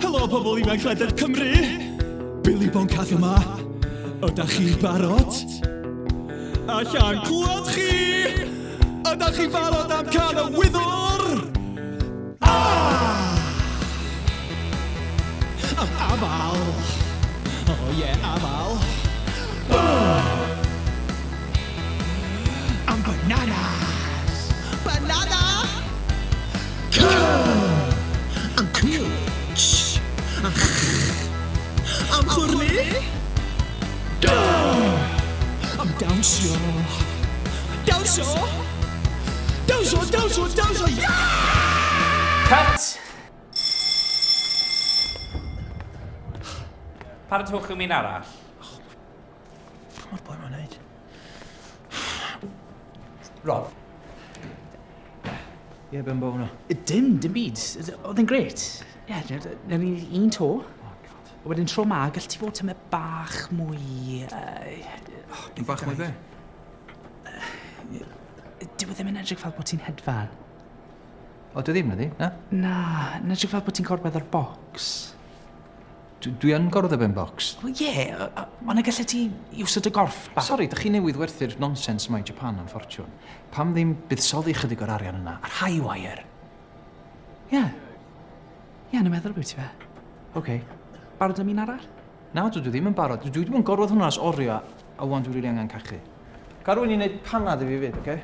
Helo pobl ifanc ledled Cymru! Billy Boncath yma. Ydach chi'n barod? Alla'n clywed chi! Ydach chi'n barod am Cân y Wyddor? Ah! Am afal! Oh yeah, afal! Ah! Am bananas! Banana! C! Am cwtsh! Am ch! Am chwrnu! D! Am dawnsio! Dawnsio! Dawnsio, dawnsio, dawnsio, yeah! Cut! Paratowch am un arall. Be mae'r boi ma'n neud? Rob. Ie, be am bo hwnna? Dim, dim byd. Oedd e'n gret. Ie, yeah, ni un to. Oh, God. A wedyn tro ma, gall ti fod tymed bach mwy... Oh, bach mwy be? Dyw e ddim yn edrych fel bod ti'n hedfan. O, dwi ddim, nadi? Na? Na, yn edrych fel bod ti'n gorwedd ar bocs. Dwi yn gorwedd ar ben bocs. Wel ie, ond y gallet ti iwsio dy gorff bach. Sori, dych chi newydd werthu'r nonsens yma i Japan am ffortiwn. Pam ddim buddsoddi chydig o'r arian yna ar high wire? Ie. Ie, na meddwl beth ti fe. Oce. Barod am un arall? Na, dwi ddim yn barod. Dwi wedi bod yn gorwedd hwnna ers oriau, a wan dwi rili angen cachu. Cael rhywun i wneud panad i fi fyd, oce?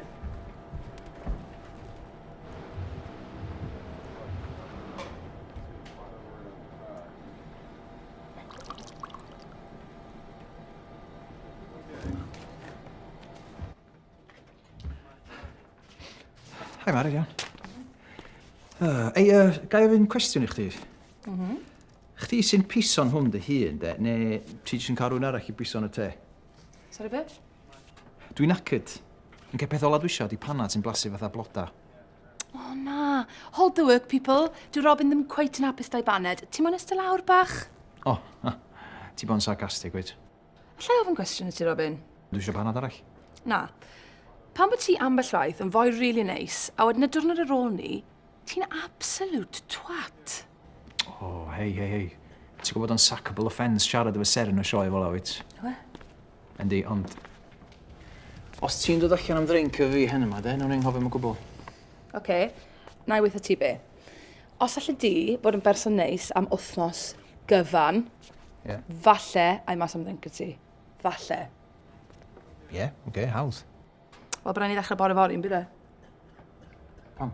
Hi Mari, iawn. Ei, ga i ofyn cwestiwn i chdi? Mm -hmm. Chdi sy'n piso'n hwn dy hun, de, neu ti jyst yn cael rhywun arall i biso'n y te? Sorry, be? Dwi'n knackered. Yn cael peth ola dwi isio 'di panad sy'n blasu fatha bloda. O na, hold the work people. Dyw Robin ddim cweit yn hapus da'i baned. Ti moyn ystod lawr bach? O, oh, ti bo'n sarcastic, wyt? Alla i ofyn cwestiwn i ti, Robin? Dwi eisiau panad arall. Na. Pam bod ti ambell waith yn foi really neis, a wedyn y diwrnod ar ôl ni, ti'n absolute twat. O, oh, hei, hei, hei. Ti'n gwybod o'n sackable offence siarad efo seren o sioe fel wyt? Yw e? Yndi, ond... Os ti'n dod allan am ddrinc efo fi heno 'ma, de, nawn ni anghofio am y gwbl. Oce, na i weithio ti be. Os alli di bod yn berson neis am wythnos gyfan, yeah. falle ai mas am ddrinc y ti. Falle. Ie, yeah, oce, okay, hawdd. Wel, bydd rhaid ni ddechrau bore fory, yn bydd e? Pam?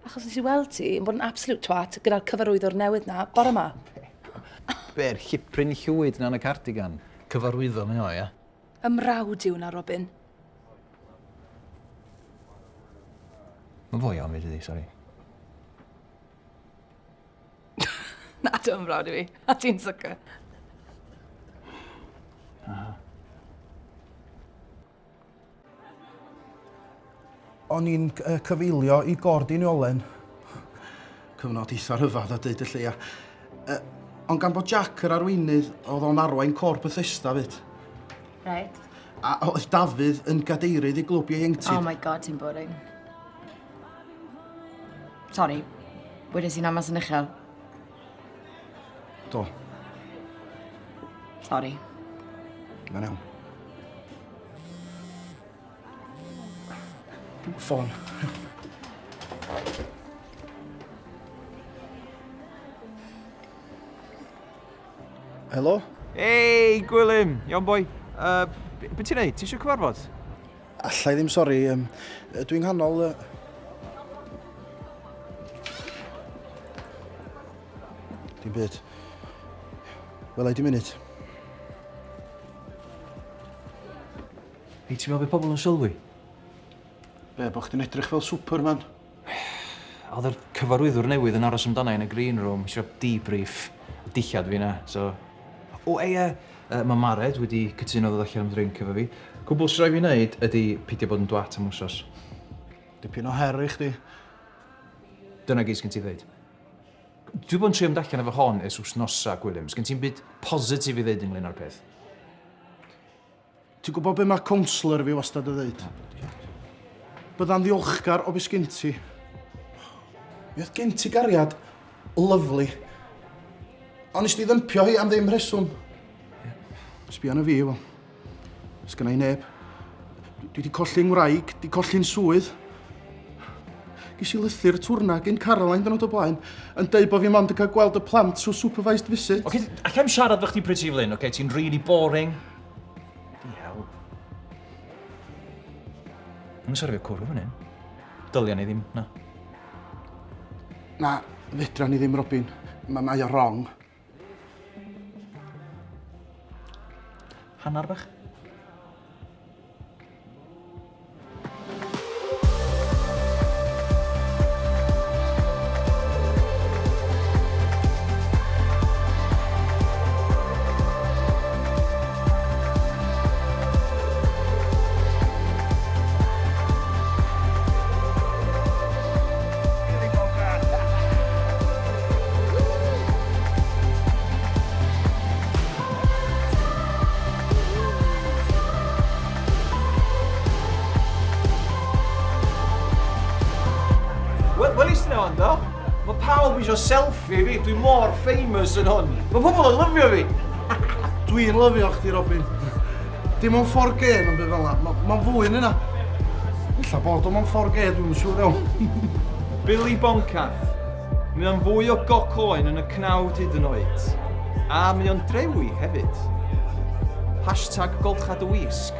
Achos nes i weld ti yn bod yn absolute twat gyda'r cyfarwyddwr newydd na, bore ma. Be'r llipryn llwyd na yn y cardigan. Cyfarwyddo mae o, ia? Ymrawd yw hwnna, Robin. Mae'n fwy iawn fi, dydi, sori. Na, dim ymrawd i fi. A ti'n sucker. Aha. O'n i'n cyfeilio i Gor Deiniolen. Cyfnod eitha rhyfedd a deud y lleia. Ond gan bod Jack yr arweinydd, oedd o'n arwain Côr Bethesda fyd. Right. A oedd Dafydd yn gadeirydd i glwb ieuenctid. Oh my god, ti'n boring. Sorry, wedes i na mas yn uchel. Do. Sorry. Mae'n iawn. Ffôn. Helo? Ei, Gwilym! Iawn, boi. Uh, be ti'n neud? Ti eisiau cyfarfod? Alla i ddim, sori. Um, dwi'n nghanol... Uh... Dim byd. Wela i di munud. Hei, ti'n meddwl bydd pobl yn sylwi? Be, bo chdi'n edrych fel Superman? Oedd yr cyfarwyddwr newydd yn aros amdana i yn y green room, eisiau debrief y dillad fi na, so... O, ei, e, uh, mae Mared wedi cytuno ddod allan am ddrink efo fi. Cwbl sy'n rhaid fi wneud ydy peidio bod yn dwat am wsos. Dipyn o her i chdi. Dyna gyd sgyn ti ddeud. Dwi bod yn trio mynd allan efo hon ers wsnosa, Gwilym. Sgyn ti'm byd positif i ddeud ynglyn â'r peth? Ti'n gwybod be mae cwnsler fi wastad yn ddeud? Bydda'n ddiolchgar o be sgyn ti. Mi oedd gen ti gariad lyfli. Ond nes di ddympio hi am ddim rheswm. Sbia arna fi, wel. Sgynna i neb. Dwi wedi colli'n ngwraig, di colli'n swydd. Ges i lythyr twrna gyn Caroline dynod o blaen, yn deud bod fi mond yn cael gweld y plant trwy supervised visit. Oce, allai'm siarad fo chdi pryd ti fel hyn, oce? Ti'n really boring. Di hell. Mae'n syrfio cwrw fan hyn. Dylia ni ddim, na. Na, fedra ni ddim, Robin. Mae, mae o wrong. Hannar bach? Wel, welis ti na do? Mae pawb eisiau selfie fi, dwi mor famous yn hwn. Mae pobl yn lyfio fi. Dwi'n lyfio chdi, Robin. Dim ond 4G yn byd fel 'na. Mae'n fwy yn hynna. Ella bod o mewn 4G, dwi'n siŵr iawn. Billy Boncath. Mae o'n fwy o goc oen yn y cnawd hyd yn oed. A mae o'n drewi hefyd. Hashtag golcha dy wisg.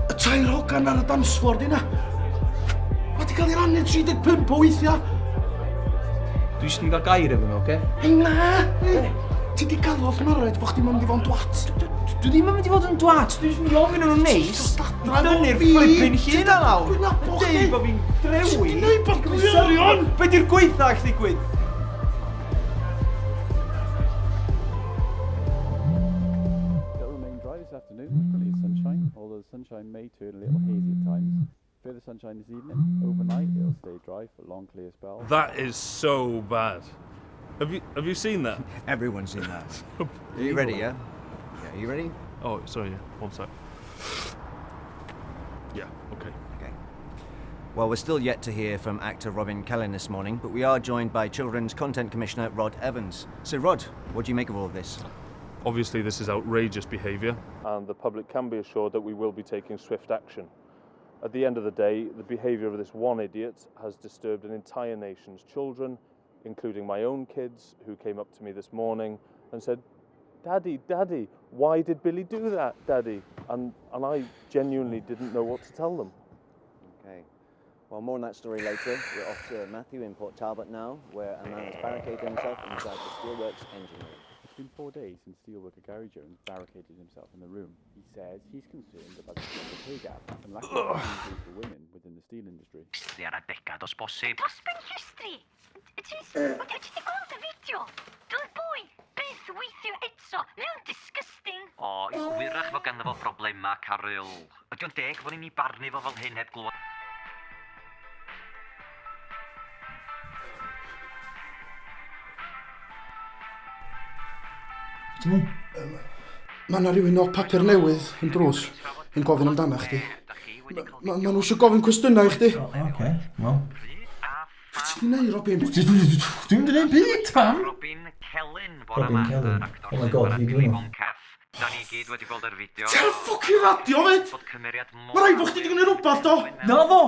Y tair hogan ar y dance floor di na. Mae di cael ei rannu 35 o weithiau. Dwi eisiau ni gael gair efo nhw, oce? Ei na! Ei, ti di galw wrth Mared bod chdi'n mynd i fod yn dwat. Dwi ddim yn mynd i fod yn dwat, dwi jyst yn mynd i ofyn nhw'n neis. Dynnu'r flipping llun a lawr. Dwi'n nabod chdi. Deud bod fi'n drewi. Ti'n neud bod gwirion. Be di'r gweitha all ddigwydd? It'll remain dry this afternoon with plenty of sunshine, although the sunshine may turn a little hazy at times. Further sunshine this evening. Overnight, it'll stay dry for long, clear spells. That is so bad. Have you seen that? Everyone's seen that. Are you ready, yeah? Yeah, you ready? Oh, sorry, yeah. One sec. Yeah, okay. Okay. Well, we're still yet to hear from actor Robin Kellen this morning, but we are joined by Children's Content Commissioner Rod Evans. So, Rod, what do you make of all of this? Obviously, this is outrageous behaviour. And the public can be assured that we will be taking swift action. At the end of the day, the behaviour of this one idiot has disturbed an entire nation's children, including my own kids, who came up to me this morning and said, Daddy, Daddy, why did Billy do that, Daddy? And I genuinely didn't know what to tell them. Okay. Well, more on that story later. We're off to Matthew in Port Talbot now, where a man has barricaded himself inside the steelworks engine room. It's been 4 days since steelworker Gary Jones barricaded himself in the room. He says he's concerned about the gender pay gap and lack of opportunities for women within the steel industry. Ar adegad os bosib. Dosbarth history! Ti wedi gweld y fideo? Dyw'r boi byth weithio eto. Mae o'n disgusting. O, wyrach fod ganddo fo problema, Caryl. Ydy o'n deg fod ni'n ei barnu fo fel hyn heb glywed? Ti'n neud? Mae yna rhywun o'r papur newydd yn drws yn gofyn amdana chdi. Ma nhw eisiau gofyn cwestiynau i chdi. O, oce, wel. Be ti di neud, Robin? Dwi'n mynd i neud byd, pam? Robin Celyn bore Robin ma, Celyn. yr actor Oh my sy'n God, chwarae fi Billy dwi'n. Boncath. Da ni gyd wedi gweld yr fideo. Ti ar y ffwcin radio, fyd! Bod cymeriad mor... Mae rhaid bod chdi wedi gwneud rhywbeth, do! Na fo!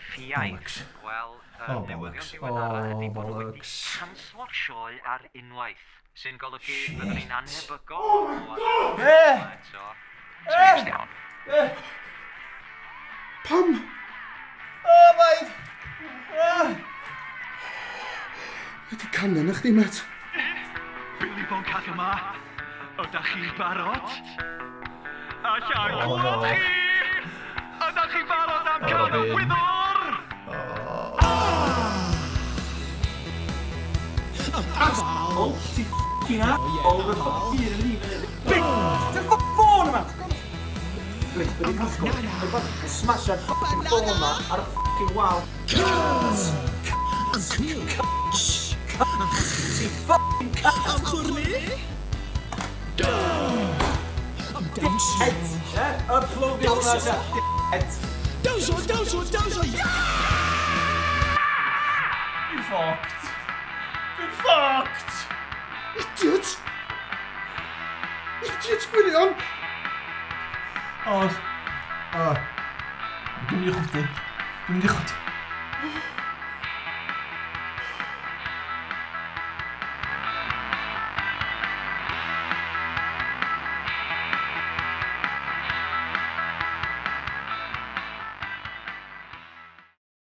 Ffiaidd. Wel, y Oh, newyddion bollocks. diweddara ydy Oh, bod nhw wedi bollocks. canslo'r sioe ar unwaith. Sy'n golygu byddwn ni'n anhebygol Oh my o God! Eh! eto. Trist iawn. Pam? Oh my... Ah. Mae di canu na chdi, met. Billy Boncath yma. Ydach chi'n barod? Alla Oh, no. glwad chi! Ydach chi'n barod am Oh, gael y Robin. wyddor? Oh, ti f***ing a**ol, y f***ing yn i fyny. Big! Ti'n f***ing ffôn yma! Reit, be di passcode? Smasho'r f***ing ffôn yma ar y f***ing wal. Ti f***ing Chwrni? Dickhead! Yeah? Upload hwnna, ta, dickhead! Dawnsio, dawnsio, dawnsio, yeah! Dwi'n fucked. Dwi'n fucked! Idiot! Idiot gwirion! Oz. O. Dwi'n mynd i chwdu. Dwi'n mynd i chwdu.